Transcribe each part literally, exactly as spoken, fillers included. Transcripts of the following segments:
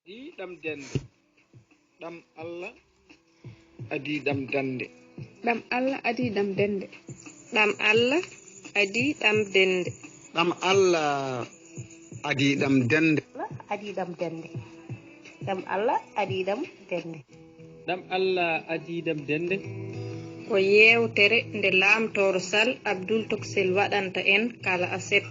Adii ɗam dennde. Ɗam Allah adii ɗam dennde. Ɗam Allah adii ɗam dennde. Ɗam Allah adii ɗam dennde. Ɗam Allah adii ɗam dennde. Allah adii ɗam dennde. Ɗam Allah adii ɗam dennde. Ɗam Allah adii ɗam dennde. Ko yeewtere nde Laamtooro Sal Abdul Toksel waɗanta en kala aset.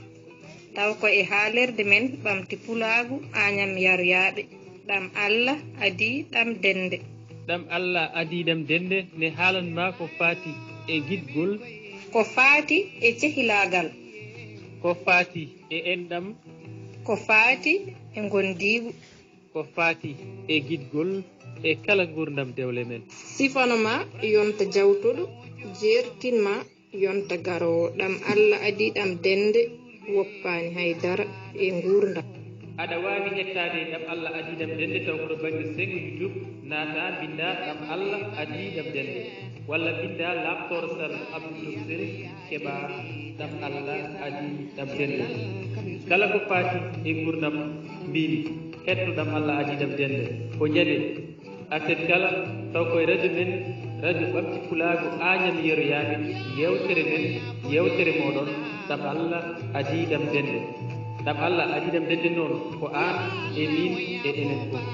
Taw ko e haalirde men Ɓamti Pulaagu Añam Yaryaaɓe, Ɗam Allah adii ɗam dennde. Ɗam Allah adii ɗam dennde ne haalan maa ko faati e giɗgol. Ko faati e cehilaagal. Ko faati e enɗam. Ko faati e ngondiigu. Ko faati e giɗgol e kala nguurndam dewle men. Sifano ma yonta jawtuɗo, jeertin ma yonta garoowo. Ɗam Allah adii ɗam dennde, woppaani hay dara e nguurndam. Aɗa waawi heɗtaade Ɗam Allah adii ɗam dennde taw ko to bannge senngo YouTube, naataa mbinndaa Ɗam Allah adii ɗam dennde, walla mbinndaa Laamtooro Sal Abdul Toksel keɓaa Ɗam Allah adii ɗam dennde. Kala ko faati e nguurndam mbiimi, heɗto Ɗam Allah adii ɗam dennde. Ko ñande aset kala, taw koye radio men, radio Ɓamti Pulaagu Añam Yeroyaaɓe, yeewtere men, yeewtere mooɗon, Ɗam Allah adii ɗam dennde. Ɗam Allah adii ɗam dennde noon, ko aan e miin e enen fof.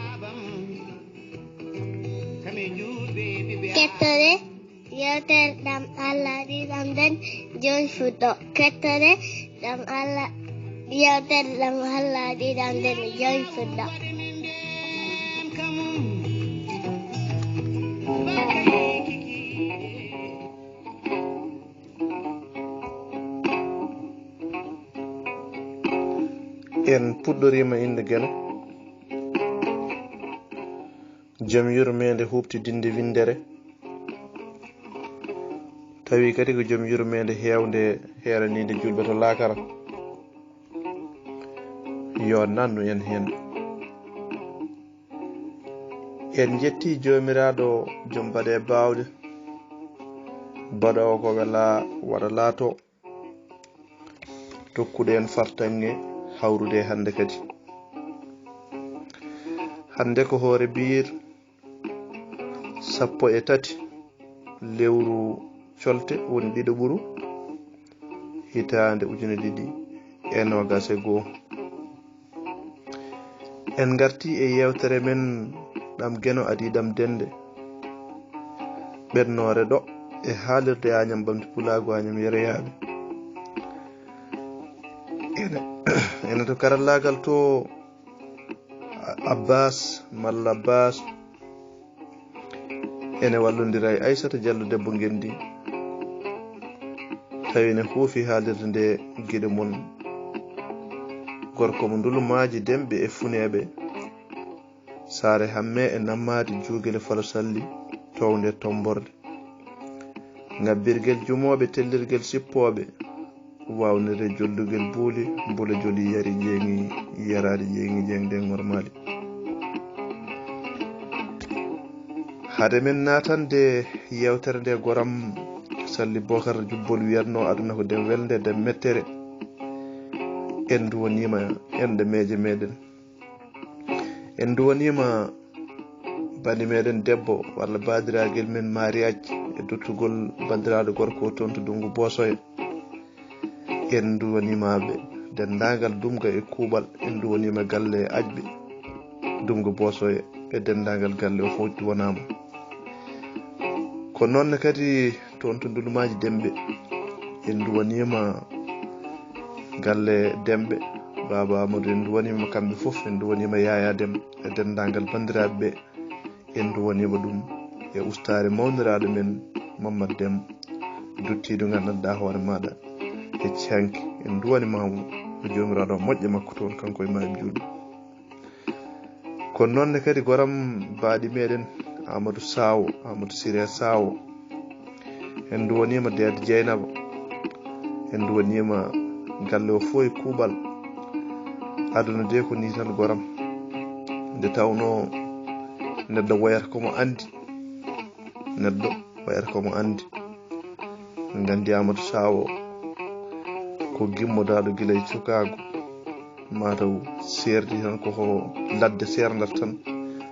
Kettore, yeewtere Ɗam Allah adii ɗam dennde, jooni fuɗɗo. Kettore, Ɗam Allah, yeewtere Ɗam Allah adii ɗam dennde, jooni fuɗɗo. En puɗɗoriima innde Geno. Jom yurmeende huuɓtidinde winndere, tawi kadi ko jom yurmeende heewnde heeraniinde juulɓe to laakara. Yo nannu en heen. En njetti Joomiraaɗo jom baɗe baawɗe, baɗoowo ko welaa waɗa laatoo. Tokkuɗo en fartaŋŋe hawrude hannde kadi. Hannde ko hoore biir sappo e tati lewru colte woni ɗiɗo ɓuru hitaande ujine ɗiɗi e noogas e goo. En ngartii e yeewtere men Ɗam Geno adii ɗam dennde. Ɓennoore ɗo e haalirde Añam Ɓamti Pulaagu Añam Yeroyaaɓe. Ene, ene to karallaagal to Abbas malla Abbas ene wallondira e Aysata Jallo debbo Ngenndi. Tawi ene huufi haalirde nde giɗo mum gorko mo Ndulumaaji Demɓe e Funeeɓe. Saare Hammee e Nammaadi Juugele Falo Salli townde Tommborde. Ŋabbirgel jumooɓe tellirgel sippooɓe. Waawnirde jollugel buuli mbula joli yari jeeŋi yaraade jeeŋi jeeŋde ŋormaali. Hade men naatande yeewtere nde goram Salli Bookar Jubbol wiyatnoo aduna ko dem welnde dem mettere. En nduwaniima enɗe meeje meɗen. En nduwaniima bani meɗen debbo walla baadiraagel men Mariyaaj e duttugol banndiraaɗo gorko o toon to Dunngu Boosoya. En nduwaniima ɓe denndaangal Dumga e Kuuɓal, en nduwaniima galle e Aƴɓe Dunngu Boosoya e denndaangal galle o fof duwanaama. Ko noon ne kadi toon to Ndulumaaji Demɓe en nduwaniima galle Demɓe, Baaba Amadou en nduwaniima kamɓe fof, en nduwaniima Yaaya Dem e denndaangal banndiraaɓe ɓe, en nduwaniima ɗum e ustaare mawniraaɗo men Mammad Dem duttiiɗo nganndanɗaa hoore maaɗa e canki, en nduwaniima mo ko Joomiraaɗo moƴƴa makko toon kanko e maaɓe juulɓe. Kono noon ne kadi goram baaɗi meɗen Amadou Sawo, Amadou Siré Sawo. En nduwaniima Deed Jeynaba. En nduwaniima galle o fof e kuuɓal. Aduna de ko nii tan goram. Nde tawnoo neɗɗo woyata ko mo anndi. Neɗɗo woyata ko mo anndi. En nganndi Amadou Sawo ko gimmodaaɗo gila e cukaagu. mataw seerdi tan, ko ko ladde seerdata tan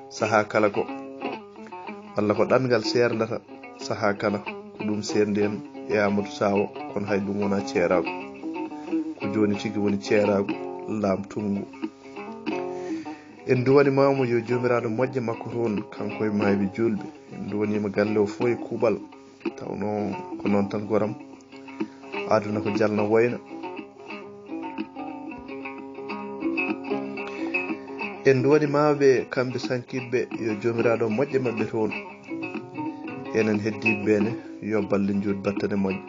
sahaa kala ko, walla ko ɗanngal seerdata sahaa kala, ko ɗum seerdi en e Amadou Sawo, kono hay ɗum wonaa ceeraagu. Ko jooni tigi woni ceeraagu laamtungu. En nduwaniima mo, yo Joomiraaɗo moƴƴe makko toon, kanko e maayɓe juulɓe. En nduwaniima galle o fof e kuuɓal. Tawno ko noon tan, goram. Aduna ko jalna woyna. En nduwaniima ɓe, kamɓe sankiiɓe, yo Joomiraaɗo moƴƴe maɓɓe toon. Enen heddiiɓe ɓe ne, yo balle njuut battane moƴƴe.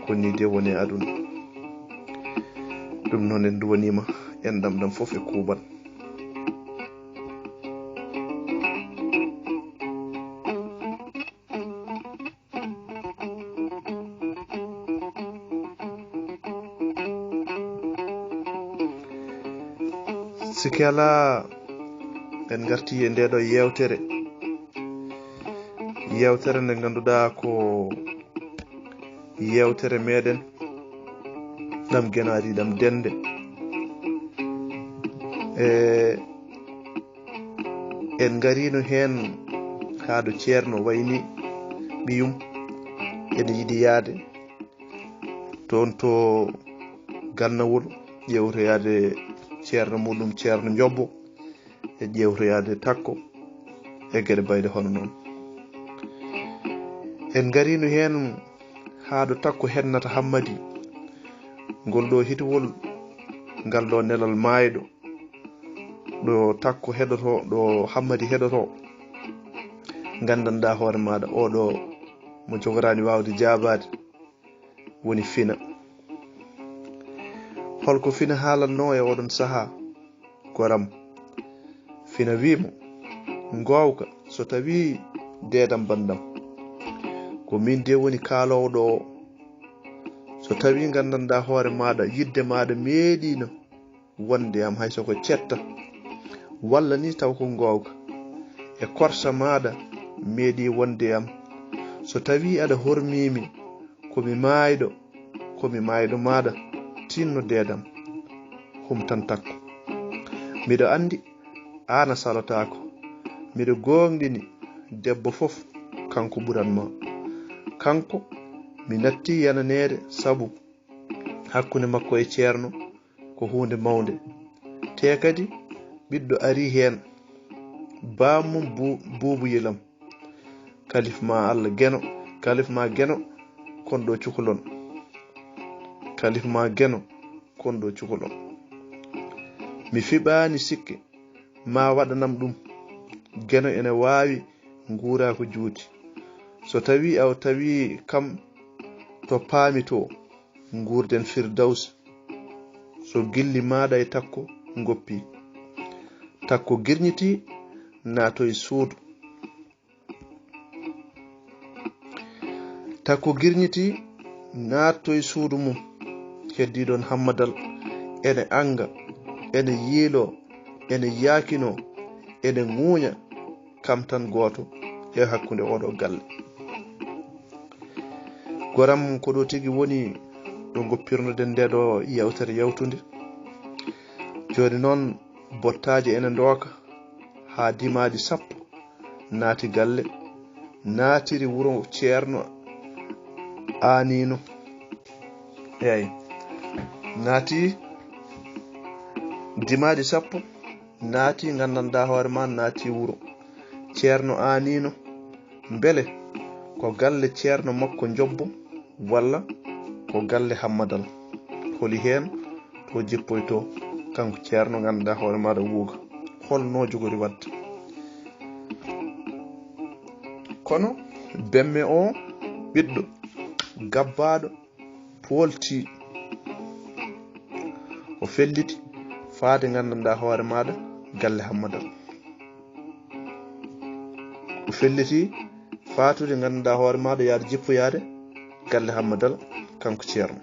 Ko nii de woni e aduna. Ɗum noon, en nduwaniima enɗam ɗam fof e kuuɓal. Sikke alaa, en ngartii e ndee ɗoo yeewtere. Yeewtere nde ngannduɗaa ko yeewtere meɗen, ɗam genaari, ɗam dennde. E, en ngariino heen haa ɗo Ceerno wayni ɓiyum, ene yiɗi yahde toon to Gannawol, ƴeewtoyaade ceerno muɗum, Ceerno Njobbo, e ƴeewtoyaade Takko, e geɗe bayɗe hono noon. En ngariino heen haa ɗo Takko heɗnata Hammadi, ngol ɗo hitowol, ngal ɗo nelal maayɗo, ɗo Takko heɗoto, ɗo Hammadi heɗoto, nganndanɗaa hoore maaɗa, oo ɗo mo jogoraani waawde jaabaade woni Fina. Holko Fina haalatnoo e oɗon sahaa? Goram, Fina wii mo, "Ngoowka, so tawii deedam banndam, ko miin de woni kaaloowo ɗo o. So tawii nganndanɗaa hoore maaɗa, yiɗde maaɗa meeɗiino wonde am hay so ko cetta, walla ni taw ko ngoowka, e korsa maaɗa meeɗi wonde am. So tawii aɗa hormii mi, ko mi maayɗo, ko mi maayɗo maaɗa, tinno deedam, humtan Takko. Miɗo anndi aan a salotaako. Miɗo goongɗini debbo fof, kanko ɓuran ma. Kanko, mi natti yananeede sabu hakkunde makko e Ceerno ko huunde mawnde. Te kadi ɓiɗɗo arii heen, baammum bu-, buubu yelam. Kalif ma Allah Geno, kalif ma Geno, kon ɗo cukalon. Kalif ma Geno, kon ɗo cukalon. Mi fiɓaani sikke, ma waɗanam ɗum. Geno ene waawi nguura ko juuti. So tawii aw tawii kam to paami to, nguurden Firdaws. So gilli maaɗa e Takko ngoppi." Takko girñiti, naatoyi suudu. Takko girñiti, naatoyi suudu mum. Heddii ɗoon Hammadal ene annga, ene yiiloo, ene yaakinoo, ene ŋuuña, kam tan gooto e hakkunde oo ɗoo galle. Goram, ko ɗo tigi woni ɗo ngoppirnoɗen nde ɗo yewtere yawtunde. Jooni noon, bottaaji ene ndooka haa dimaaɗi sappo naati galle, naatiri wuro Ceerno Aaniino. Eey, naati dimaaɗi sappo, naati, nganndanɗaa hoore ma, naati wuro Ceerno Aaniino. Mbele ko galle Ceerno makko Njobbo, walla ko galle Hammadal? Holi heen to jippoytoo, kanko Ceerno, nganndanɗaa hoore maaɗa, wuuga? Holno jogori waɗde? Kono bemme o ɓiɗɗo gabbaaɗo poolti, o felliti faade, nganndanɗaa hoore maaɗa, galle Hammadal. O felliti faatude, nganndanɗaa hoore maaɗa, yaade jippoyaade galle Hammadal, kanko Ceerno.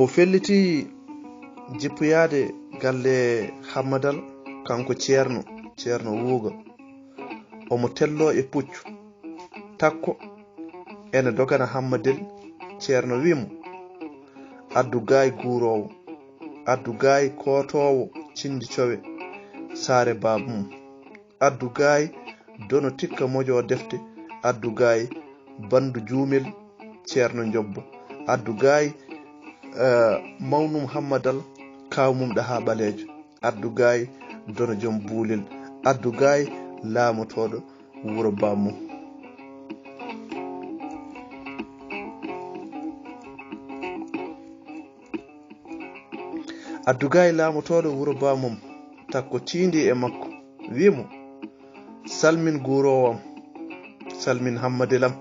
O felliti Jippoyaade galle Hammadal, kanko Ceerno, Ceerno Wuuga. Omo telloo e puccu. Takko ene dogana Hammadel, Ceerno wii mo, "Addu gaay guuroowo, addu gaay kootoowo cindi cowe, saare baaba mum. Addu gaay dono tikka mojo defte, addu gaay bandu juumel, Ceerno Njobbo. Addu gaay, eh, mawnum Hammadal, kaaw mum ɗahaa ɓaleejo. Addu gaay dono jom buulel. Addu gaay laamotooɗo wuro baaba mum." Addu gaay laamotooɗo wuro baaba mum, Takko tiindii e makko, wii mo, "Salmin guuroowo am, salmin Hammadel am."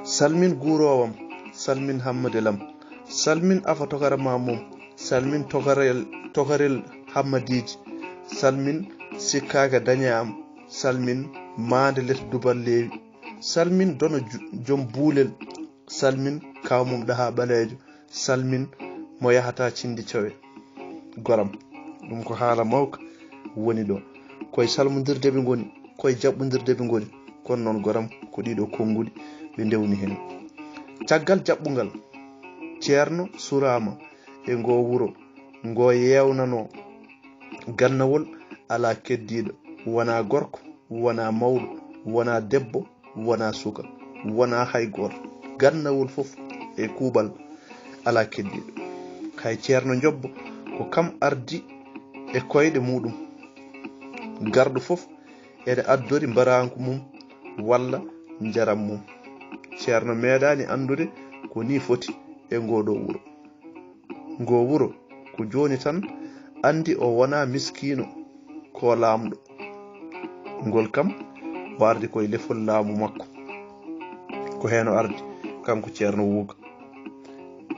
"Salmin guuroowo am, salmin Hammadel am, salmin afa tokara ma mum, salmin tokarel, tokarel Hammadiiji, salmin sikkaaka dañe am, salmin maande les duballeewi, salmin dono ju-, jom buulel, salmin kaaw mum ɗahaa ɓaleejo, salmin mo yahataa cindi cowe." Goram, ɗum ko haala mawka woni ɗo. Koye salmondirde ɓe ngoni, koye jaɓɓondirde ɓe ngoni. Kono noon goram, ko ɗiɗo konnguɗi ɓe ndewni heen. Caggal jaɓɓungal, Ceerno suraama e ngoo wuro, ngoo yeewnanoo gannawol alaa keddiiɗo, wonaa gorko, wonaa mawɗo, wonaa debbo, wonaa suka, wonaa hay gooto. Gannawol fof e kuuɓal alaa keddiiɗo. Hay Ceerno Njobbo ko kam ardi e koyɗe muuɗum. Garɗo fof ene addori mbaraangu mum walla njaram mum. Ceerno meeɗaani anndude ko nii foti e ngoo ɗoo wuro. Ngoo wuro ko jooni tan anndi o wonaa miskiino, ko laamɗo. Ngol kam o ardi koye lefol laamu makko. Ko heen o ardi, kanko Ceerno Wuuga.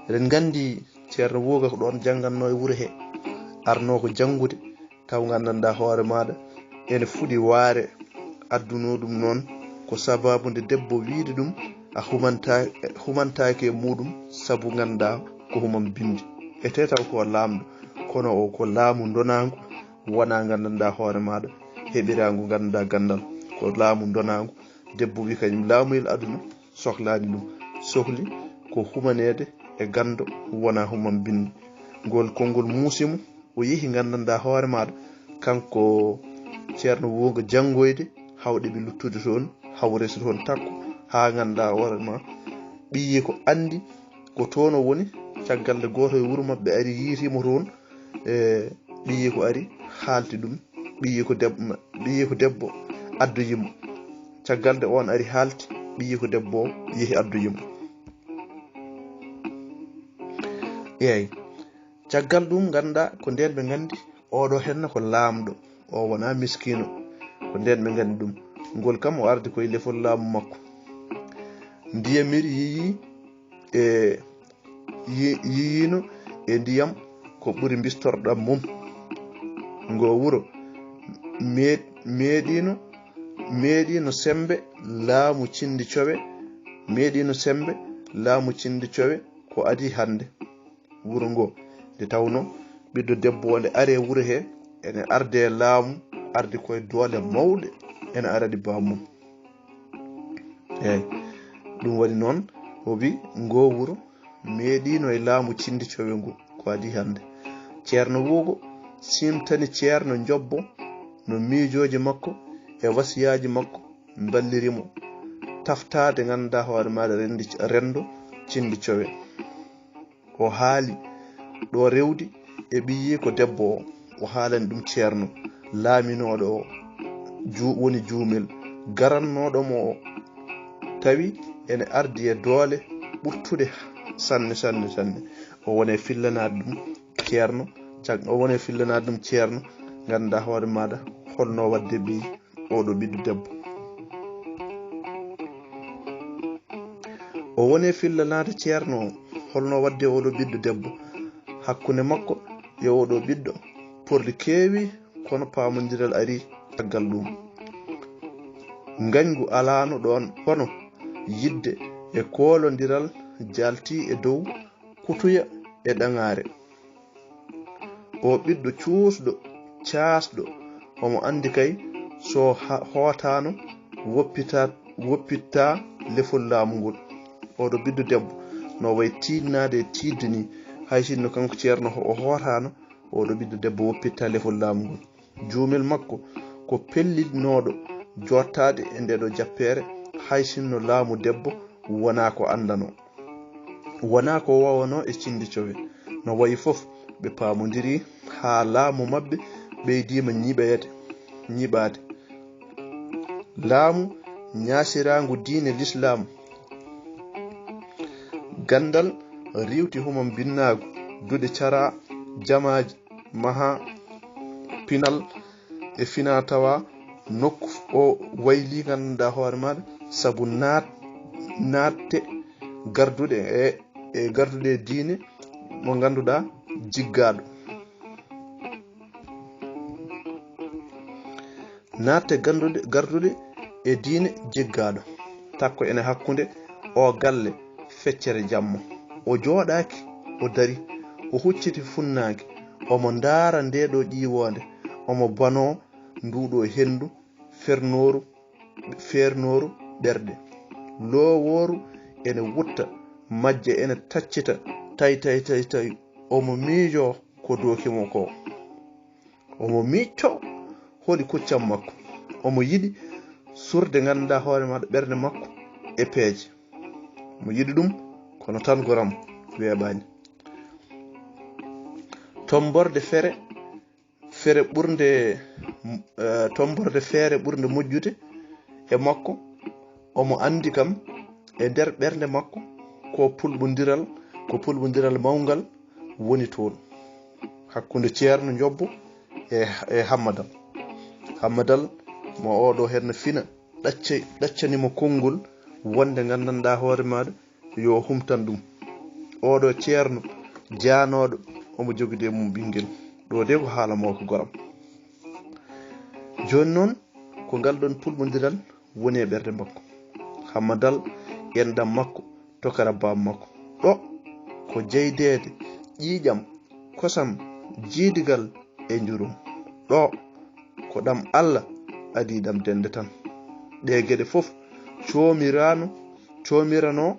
Eɗen nganndi Ceerno Wuuga ko ɗoon janngannoo e wuro hee, arnoo ko janngude, taw nganndanɗaa hoore maaɗa ene fuɗi waare, addunoo ɗum noon ko sabaabu nde debbo wiyde ɗum a humanta-, humantaake e muuɗum, sabu nganndaa ko humam binndi. Etee taw ko laamɗo, kono o ko laamu ndonaangu, wonaa nganndanɗaa hoore maaɗa, heɓiraangu nganndanɗaa ganndal. Ko laamu ndonaangu, debbo wi kañum laamuyel aduna sohlaani ɗum. Sohli ko humaneede e ganndo, wonaa humam binndi. Ngol konngol muusi mo, o yehi nganndanɗaa hoore maaɗa, kanko Ceerno Wuuga janngoyde, hawɗe ɓe luttude toon, hawrete toon takko, haa nganndanɗaa hoore ma, ɓiyiiko anndi ko toon o woni, caggal nde gooto e wuro maɓɓe ari, yiiti mo toon, e ɓiyiiko ari, haalti ɗum, ɓiyiiko debbo, ɓiyiiko debbo addoyi mo. Caggal nde oon ari haalti, ɓiyiiko debbo o yehi addoyi mo. Eey. Caggal ɗum, nganndaa ko ndeen ɓe nganndi, oɗo henna ko laamɗo, o wonaa miskiino. Ko ndeen ɓe nganndi ɗum. Ngol kam o ardi koye lefol laamu makko. Ndiyamiri yiyii e yi-, yiyiino e ndiyam ko ɓuri mbistorɗam mum. Ngo wuro mee-, meeɗiino, meeɗiino semmbe laamu Cinndi Cowe, meeɗiino semmbe laamu Cinndi Cowe ko adii hannde. Wuro ngo, nde tawnoo ɓiɗɗo debbo o nde aree wuro hee, ene ardee laamu, ardi koye doole mawɗe, ene arani baamum. Eey, ɗum waɗi noon, o wi, ngoo wuro meeɗiino e laamu Cinndi Cowe ngu, ko adii hannde. Ceerno Wuugo siimtani Ceerno Njobbo no miijooji makko e wasiyaaji makko mballiri mo taftaade, nganndaa hoore maaɗa, renndi, renndo Cinndi Cowe. O haali ɗo rewdi e ɓiyiiko debbo o, o haalani ɗum Ceerno laaminooɗo o, ju-, woni juumel garannooɗo mo o, tawi ene ardi e doole ɓurtuɗe sanne, sanne, sanne. O woni e fillanaade ɗum Ceerno, cag-, o woni e fillanaade ɗum Ceerno, nganndaa hoore maaɗa holno waɗde ɓiy oɗo ɓiɗɗo debbo. O woni e fillanaade Ceerno o, holno waɗde oɗo ɓiɗɗo debbo. Hakkunde makko e oɗo ɓiɗɗo, porli keewi, kono paamondiral ari caggal ɗum. Ngañgu alaano ɗoon, kono yiɗde e koolondiral jalti e dow kutuya e ɗaŋaare. O ɓiɗɗo cuusɗo, caasɗo, omo anndi kay so ha-, hootaano woppita-, woppitta lefol laamu ngol. Oɗo ɓiɗɗo debbo no wayi tiiɗnaade e tiiɗde ni, hay sinno kanko ceerno o hootaano, oɗo ɓiɗɗo debbo woppitta lefol laamu ngol. Juumel makko ko pelliɗnooɗo jooɗtaade e ndeeɗo jappeere, hay sinno laamu debbo wonaa ko anndanoo. Wonaa ko wawanoo e cindi cowe. No wayi fof, ɓe paamondiri haa laamu maɓɓe ɓeydiima ñiɓeede, ñiɓaade. Laamu ñaasiraangu diine Lislaam. Ganndal riiwti humam binnaagu, duɗe cara, jamaaji, maha, pinal e fina tawa nokku o wayli ngannduɗaa hoore maaɗa sabu naat-, naatte garduɗe e, e garduɗe diine mo ngannduɗaa jiggaaɗo. Naatte ganduɗe, garduɗe e diine jiggaaɗo. Takko ene hakkunde o galle feccere jamma. O jooɗaaki, o dari, o hucciti funnaange. Omo ndaara ndeeɗo ƴiiwoonde, omo banoo nduuɗo henndu fernooru, feernooru ɓerɗe. Loowooru ene wutta, majje ene taccita, tay, tay, tay, tay. Omo miijoo ko dooki mo ko. Omo miccoo holi kuccam makko. Omo yiɗi surde ngannduɗaa hoore maaɗa ɓernde makko e peeje. Omo yiɗi ɗum, kono tan goram weeɓaani. Tomborde fere, fere ɓurnde, eh, tomborde feere ɓurnde moƴƴude e makko, omo anndi kam e nder ɓernde makko ko pulɓondiral, ko pulɓondiral mawngal woni toon hakkunde Ceerno Njobbo e, e Hammadal. Hammadal mo oɗo heen no fina, ɗacca-, ɗaccani mo konngol wonde nganndanɗaa hoore maaɗa yo humtan ɗum. Oɗo ceerno jaanooɗo omo jogude e mum ɓinngel. Ɗo de ko haala mo ko goram. Jooni noon ko ngal ɗoon pulɓondiral woni e ɓernde makko. Hammadal enɗam makko, tokara baam makko. Ɗo ko jeydeede, ƴiiƴam, kosam, jiidigal e njurum. Ɗo ko ɗam Allah adii ɗam dennde tan. Ɗee geɗe fof coomirano, coomirano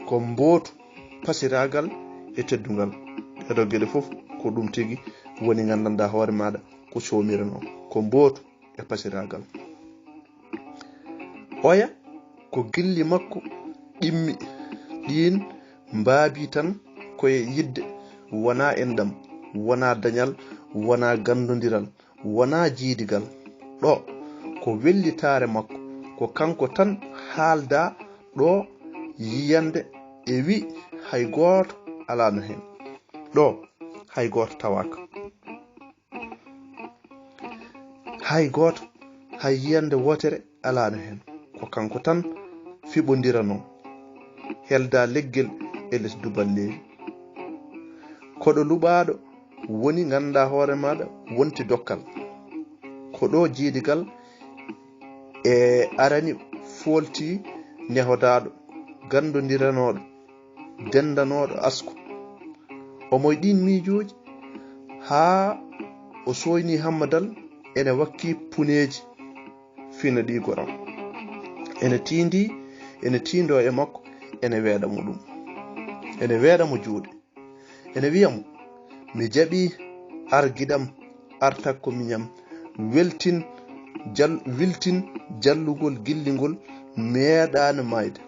ko mbootu, pasiraagal e teddungal. Ɗeeɗoo geɗe fof ko ɗum tigi woni nganndanɗaa hoore maaɗa ko coomirano ko mbootu e pasiraagal. Oya ko gilli makko ɗimmi, ɗiin mbaabi tan koye yiɗde, wonaa enɗam, wonaa dañal, wonaa ganndondiral, wonaa jiidigal. Ɗo ko wellitaare makko, ko kanko tan haaldaa ɗo yiyannde e wi hay gooto alaano heen. Ɗo hay gooto tawaaka. Hay gooto, hay yiyannde wootere alaano heen. Ko kanko tan fiɓondiranoo, heldaa leggel e les duballeewi. Koɗo luɓaaɗo woni nganndaa hoore maaɗa wonti dokkal. Ko ɗo jiidigal e arani foolti nehodaaɗo, ganndondiranooɗo, denndanooɗo asku. Omo e ɗiin miijooji haa o sooynii Hammadal ene wakki puneeji fina ɗi goram. Ene tiindi, ene tiindoo e makko, ene weeɗa mo ɗum. Ene weeɗa mo juuɗe. Ene wiya mo, "Mi jaɓii, ar giɗam, ar takko miñam, weltin, jal-, wiltin jallungol gilli ngol meeɗaano maayde.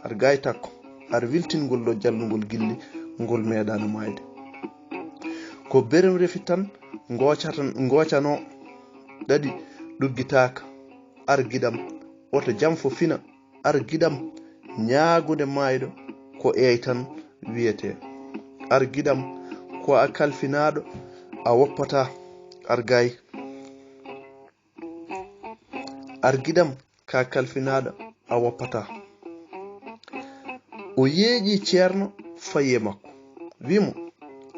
Ar gaay takko, ar wiltin ngol ɗo jallungol gilli ngol meeɗaano maayde." Ko berem refi tan ngoocata, ngoocanoo, ɗaɗi ɗuggitaaka. Ar giɗam, oto jam fo fina. Ar giɗam, ñaagunde maayɗo ko eey tan wiyetee. Ar giɗam, ko a kalfinaaɗo, a woppataa. Ar gaay. Ar giɗam, ka kalfinaaɗo, a woppataa. O yeeƴi ceerno fayi e makko. Wi mo,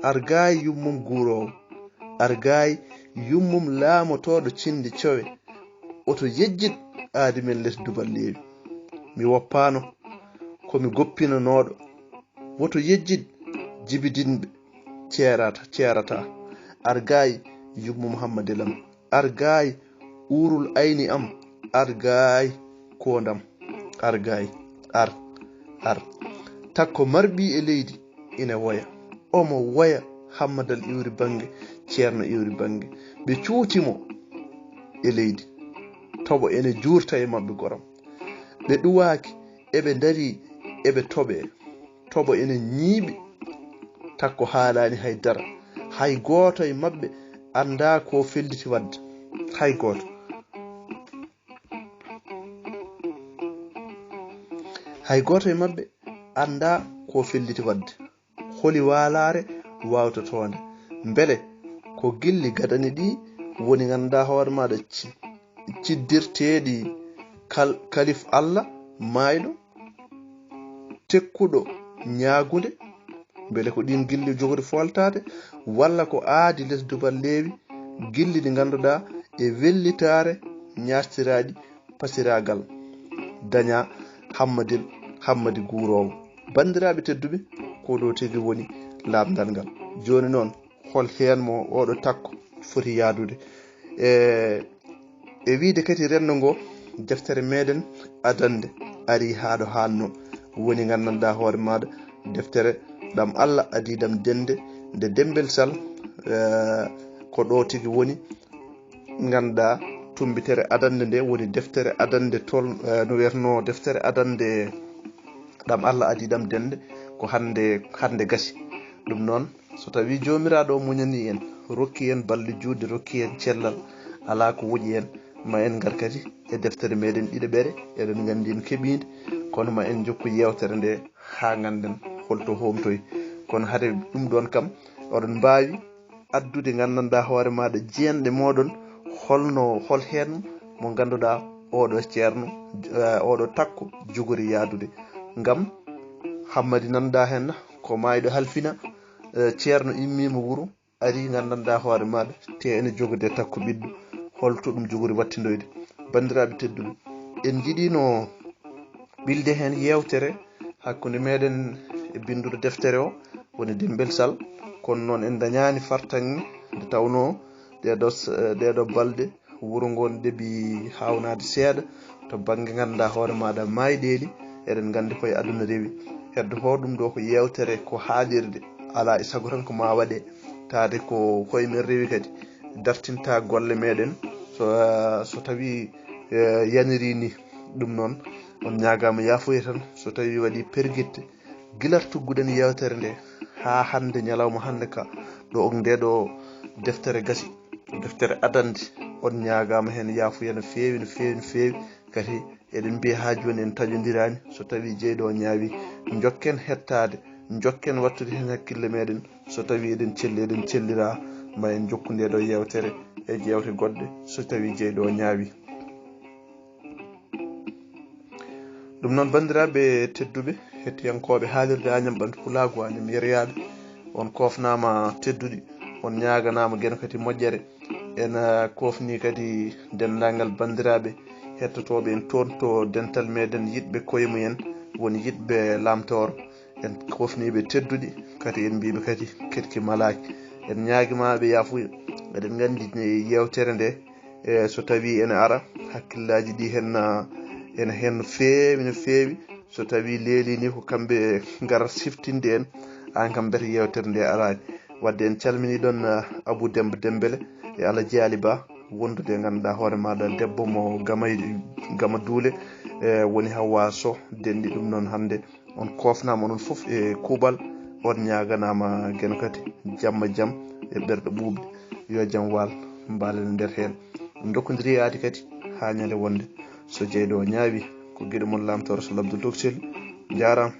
ar gaay yummum guuroowo, ar gaay yummum laamotooɗo cindi cowe, oto yejjit aadi men les duballeewi. Mi woppaano, ko mi goppinanooɗo. Woto yejjid jibidinɓe ceerata, ceerata. Argaay yummo Muhammadil am. Argaay uurul ayni am. Argaay koondam. Argaay. Ar. Ar. Takko marɓi e leydi ina woya. Omo woya Hammadal iwri bannge, Ceerno iwri bannge. Ɓe cuuti mo e leydi. Toɓo ene juurta e maɓɓe goram. Ɓe ɗuwaaki, eɓe ndarii, eɓe toɓee. Toɓo ene ñiiɓi. Takko haalaani hay dara. Hay gooto e maɓɓe anndaa ko felliti waɗde. Hay gooto. Hay gooto e maɓɓe anndaa ko felliti waɗde. Holi waalaare waawtotoonde? Mbele ko gilli gadani ɗi woni ngannduɗaa hoore maaɗa ci-, ciddirteeɗi kal-, kalif Allah maayɗo, tekkuɗo ñaagunde? Mbele ko ɗiin gilli jogori fooltaade, walla ko aadi les duballeewi, gilli ɗi ngannduɗaa e wellitaare ñaastiraaɗi pasiraagal daña Hammadil, Hammadi guuroowo? Banndiraaɓe tedduɓe, ko ɗo tigi woni laaɓndal ngal. Jooni noon, hol heen mo oɗo takko foti yaadude? E, e wiyde kadi renndo ngo, deftere meɗen adannde arii haa ɗo haannoo. Woni nganndanɗaa hoore maaɗa deftere ɗam Allah adii ɗam dende nde Dembel Sal, eh, ko ɗo tigi woni ngannduɗaa tumbitere adannde nde woni deftere adannde tol, eh, no wiyatnoo deftere adannde ɗam Allah adii ɗam dende ko hannde, hannde gasi. Ɗum noon, so tawii Joomiraaɗo o muñanii en, rokki en balɗe juutɗe, rokki en cellal, alaa ko woƴi en, ma en ngar kadi e deftere meɗen ɗiɗaɓere, eɗen nganndi en keɓiinde, kono ma en njokku yeewtere nde haa ngannden holto hoomtoyi. Kono hade ɗum ɗoon kam, oɗon mbaawi addude nganndanɗaa hoore maaɗa jeenɗe mooɗon, holno, hol heen mo ngannduɗaa oɗo ceerno, eh, oɗo takko jogori yaadude. Ngam Hammadi nanɗaa heen ko maayɗo halfina, eh, ceerno immiima wuro, arii nganndanɗaa hoore maaɗa, te ene jogode takko ɓiɗɗo, holto ɗum jogori wattindoyde? Banndiraaɓe tedduɓe, en njiɗino ɓilde heen yeewtere hakkunde meɗen e binnduɗo deftere o, woni Dembel Sal. Kono noon en dañaani fartaŋŋe nde tawnoo ɗeeɗo s-, ɗeeɗo balɗe wuro ngo ɗeɓi haawnaade seeɗa to bannge ngannduɗaa hoore maaɗa maayɗeeli. Eɗen nganndi ko e aduna rewi. Heddo hoo ɗum ɗo ko yeewtere, ko haalirde. Alaa e sago tan ko ma waɗe taade ko koye men rewi kadi. Dartinta golle meɗen so, so tawii, eh, yanirii ni. Ɗum noon, on ñaagaama yaafuya tan so tawii waɗii pergitte. Gilar tugguɗen yeewtere nde haa hannde, ñalawma hannde ka, ɗo on nde ɗo deftere gasi, deftere adannde, on ñaagaama heen yaafuya no feewi, no feewi, no feewi. Kadi eɗen mbiya haa jooni en taƴondiraani. So tawii jeyɗo o ñaawi, njokken hettaade, njokken wattude heen hakkille meɗen. So tawii eɗen celli, eɗen cellira, ma en njokku nde ɗo yeewtere e jeewte goɗɗe, so tawii jeyɗo o ñaawi. Ɗum noon, banndiraaɓe tedduɓe, hettiyankooɓe haalirde Añam Ɓandu Pulaagu, Añam Yeriyaaɓe, on koofnaama tedduɗi, on ñaaganaama geno kadi moƴƴere. En, ah, koofni kadi denndaangal banndiraaɓe hettotooɓe en toon to dental meɗen, yiɗɓe koye mumen, woni yiɗɓe Laamtoor. En koofniiɓe tedduɗi, kadi en mbiiɓe kadi keɗki malaaki. En ñaagimaaɓe yaafuya. Eɗen nganndi yeewtere nde, e so tawii ene ara, hakkillaaji ɗi heen, ah, ene heen no feewi, no feewi. So tawii leelii ni ko kamɓe ngara siftinde en, aan kam mbete yeewtere nde araani. Wadde en calminii ɗoon, ah, Abuu Demmba Demmbele e Alhaji Aali Ba, wondude e ngannduɗaa hoore maaɗa debbo mo Gamay-, Gama Duule, e woni Hawwa Soh, denɗi ɗum noon hannde. On koofnaama onon fof e kuuɓal, on ñaaganaama geno kadi jamma jam e ɓerɗe ɓuuɓɗe. Yo jam waal, mbaalen e nder heen. En ndokkondiri yaade kadi haa ñande wonde. So jeyɗo o ñaawi, ko giɗo mon Laamtoor Sal Abdul Toksel. Njaaraama.